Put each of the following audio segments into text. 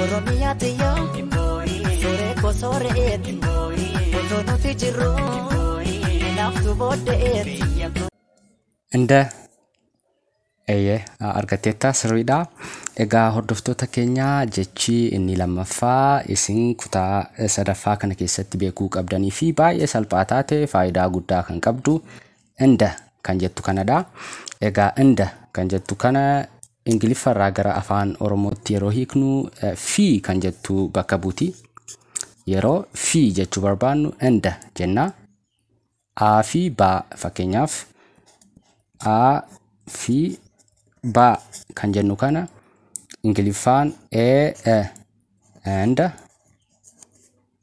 Oromiyaa tiyyoo suuree koo soore'eeti otoo nuti jirru naaftu boodde'eeti. And eeyyee, argatteetta, sirriidha. Egaa hordoftoota keenya, jechi inni lammaffaa isin kutaa sadaffaa kana keessatti beekuu qabdanii fi baay'ee salphaa taate, faayidaa guddaa kan qabdu, and kan jettu kanadha. Egaa and kan jettu kana Ingiliffarraa gara Afaan Oromootti yeroo hiiknu fi kan jettu bakka buuti. Yeroo fi jechuu barbaannu and jenna. A fi B, fakkeenyaaf A fi B kan jennu kana Ingiliffaan A and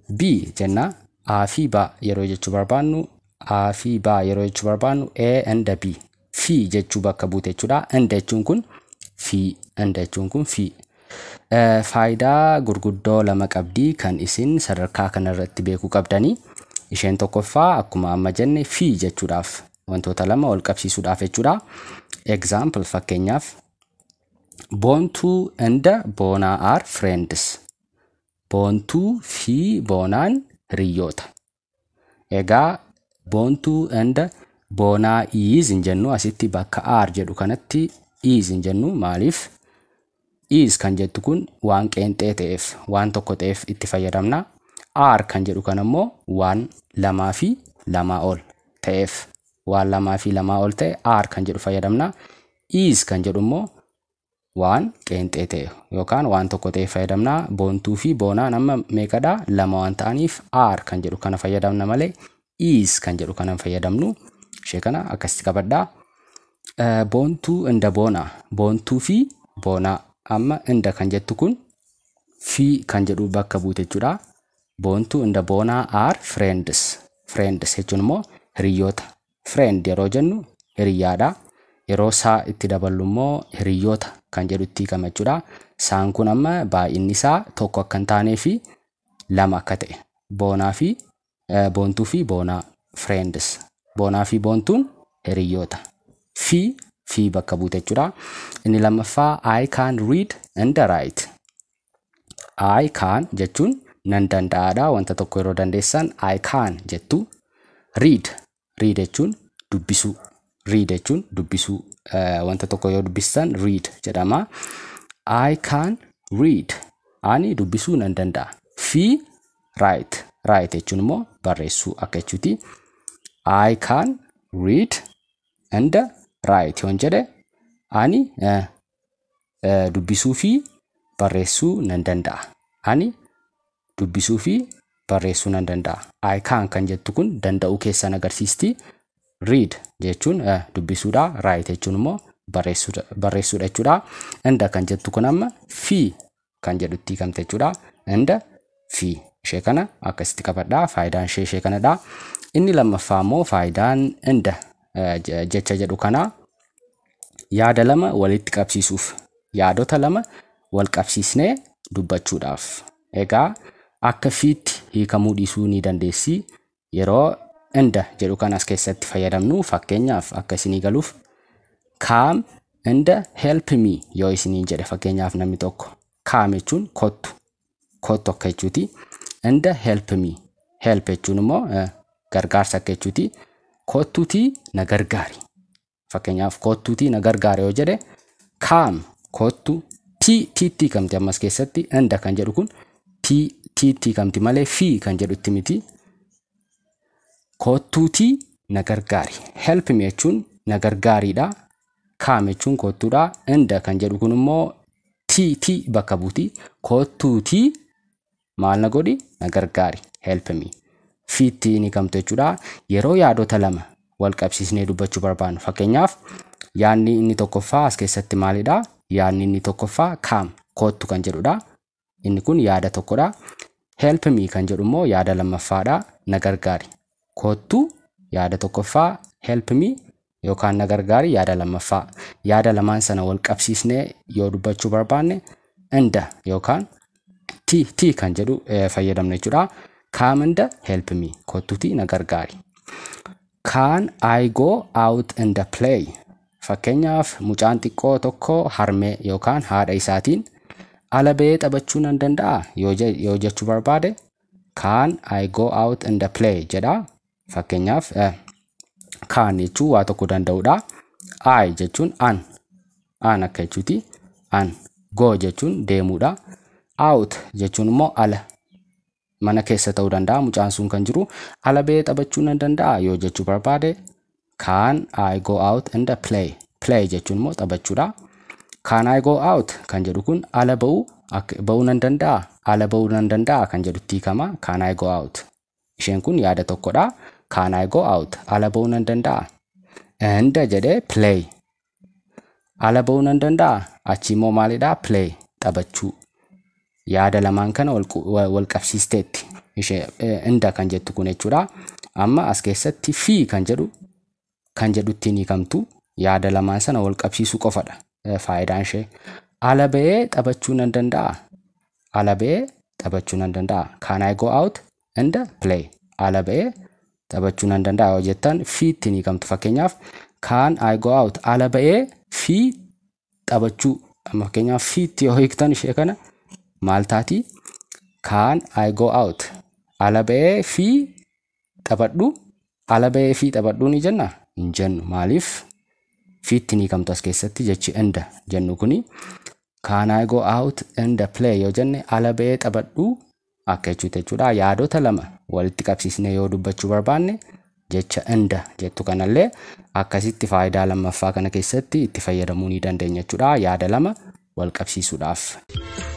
B jenna. A fi B yeroo jechuu barbaannu, A fi B yeroo jechuu barbaannu, A and B, fi jechuu bakka buute jechuudha. And jechuun kun fi, and jechuun kun fi. Faayidaa gurguddoo lama qabdi kan isin sadarkaa kanarratti beekuu qabdanii. Isheen tokkoffaa akkuma amma jenne fi jechuudhaaf, wantoota lama wal qabsiisuudhaaf jechuudha. Example, fakkeenyaaf, Boontuu and Boonaa are friends. Boontuu fi Boonaan hiriyoota. Egaa Boontuu and Boonaa is hin jennu asitti, bakka are jedhu kanatti is hin jennu. Maaliif? Is kan jettu kun waan qeenxee ta'eef, waan tokko ta'eef itti fayyadamna. Are kan jedhu kan ammoo waan lamaa fi lamaa ol ta'eef, waan lamaa fi lamaa ol ta'e are kan jedhu fayyadamna. Is kan jedhu immoo waan qeenxee ta'e yookaan waan tokko ta'e fayyadamna. Boontuu fi Boonaan amma meeqadha? Lama waan ta'aniif are kan jedhu kana fayyadamna malee is kan jedhu kana hin fayyadamnu. Ishee kana akkasitti qabadhaa. Boontuu and Boonaa. Boontuu fi Boonaa. Amma and kan jettu kun fi kan jedhu bakka buute jechuudha. Boontuu and Boonaa are friends. Friends jechuun immoo hiriyoota. Friend yeroo jennu hiriyyaadha. Yeroo saa itti daballu immoo hiriyoota kan jedhu itti hiikama jechuudha. Saan kun amma baay'inni isaa tokko akka hin taanee fi lama akka ta'e. Boonaa fi Boontuu fi Boonaa friends. Boonaa fi Boontuun hiriyoota. Fi, fi bakka buute jechuudha. Inni lammaffaa, I can read and write. I can jechuun nan danda'aadha. Wanta tokko yeroo dandeessan I can jettu. Read. Read jechuun dubbisuu. Read jechuun dubbisuu. Wanta tokko yoo dubbistan read jedhama. I can read. Ani dubbisuu nan danda'a. Fi write. Write jechuun immoo barreessuu akka jechuuti. I can read and write yoon jedhe, ani dubbisuu fi barreessuu nan danda'a. Ani dubbisuu fi barreessuu nan danda'a. I can kan jettu kun danda'uu keessan agarsiisti. Read jechuun dubbisuudha. Write jechuun immoo barreessuudha jechuudha. And kan jettu kun amma fi kan jedhutti hiikamte jechuudha. And, fi, ishee kana akkasitti qabadhaa. Faayidaan ishee ishee kanadha. Inni lammaffaa immoo faayidaan and jecha jedhu kana yaada lama walitti qabsiisuuf, yaadota lama wal qabsiisnee dubbachuudhaaf. Egaa akka fiitti hiikamuu dhiisuu ni dandeessi. Yeroo and jedhu kan as keessatti fayyadamnu, fakkeenyaaf akka isinii galuuf, "Come and help me" yoo isiniin jedhe fakkeenyaaf namni tokko, come jechuun kottu, kottu akka jechuuti. And help me, help jechuun immoo gargaarsa akka jechuuti. Kottuutii na gargaari. Fakkeenyaaf kottuutii na gargaari yoo jedhe, come kottu, tii, tiitti hiikamti ammas keessatti. And kan jedhu kun tii, tiitti hiikamti malee fi kan jedhutti miti. Kottuutii na gargaari. Help me jechuun na gargaariidha. Come jechuun kottuudha. And kan jedhu kun immoo tii, tii bakka buuti. Kottuutii maal na godhi? Na gargaari. Help me. Fiitti ni hiikamtu jechuudha. Yeroo yaadota lama wal qabsiisnee dubbachuu barbaannu, fakkeenyaaf yaadni inni tokkoffaa as keessatti maalidha? Yaadni inni tokkoffaa come kottu kan jedhudha. Inni kun yaada tokkodha. Help me kan jedhu immoo yaada lammaffaadha. Na gargaari. Kottu yaada tokkoffaa, help me yookaan na gargaari yaada lammaffaa. Yaada lamaan sana wal qabsiisnee yoo dubbachuu barbaanne and yookaan tii, tii kan jedhu fayyadamna jechuudha. Come and help me. Kottuutii na gargaari. Can I go out and play? Fakkeenyaaf mucaan xiqqoo tokko harmee yookaan haadha isaatiin Ala ba'ee taphachuu nan danda'a yoo jechuu barbaade, "Can I go out and play?" jedha. Fakkeenyaaf, "can" jechuun waa tokko danda'udha. "I" jechuun "an", "an" akka jechuuti. "An". "Go" jechuun deemuudha. "Out" jechuun immoo ala. Mana keessa ta'uu danda'a mucaan sun kan jiru. Ala ba'ee taphachuu nan danda'a yoo jechuu barbaade, "Can I go out and play?" "Play" jechuun immoo taphachuudha. "Can I go out" kan jedhu kun ala ba'uu ba'uu nan danda'a, ala ba'uu nan danda'a kan jedhutti hiikama. "Can I go out?" Isheen kun yaada tokkodha. "Can I go out?" Ala ba'uu nan danda'a. "And" jedhee "play". Ala ba'uu nan danda'a. Achi immoo maalidha? "Play", taphachuu. Yaada lamaan kana wal qabsiisteetti. Ishee "and" kan jettu kun jechuudha. Amma as keessatti "fi" kan jedhu kan jedhutti ni hiikamtu. Yaada lamaan sana wal qabsiisuu qofadha faayidaan ishee. Ala ba'ee taphachuu nan danda'a. Ala ba'ee taphachuu nan danda'a. "Can I go out and play?" Ala ba'ee taphachuu nan danda'a yoo jettan, "fi" itti ni hiikamtu. Fakkeenyaaf, "Can I go out?" Ala ba'ee "fi" taphachuu. Amma fakkeenyaaf "fi" itti yoo hiiktan ishee kana maal taati? "Can I go out?" Ala ba'ee "fi" taphadhu. Ala ba'ee "fi" taphadhu ni jenna? Hin jennu. Maaliif? "Fi" itti ni hiikamtu as keessatti jechi "and" jennu kuni. "Can I go out and play?" yoo jenne, ala ba'ee taphadhu akka jechuuti jechuudha. Yaadota lama walitti qabsiisnee yoo dubbachuu barbaanne, jecha "and" jettu kanallee akkasitti faayidaa lammaffaa kana keessatti itti fayyadamuu ni dandeenya jechuudha. Yaada lama wal qabsiisuudhaaf.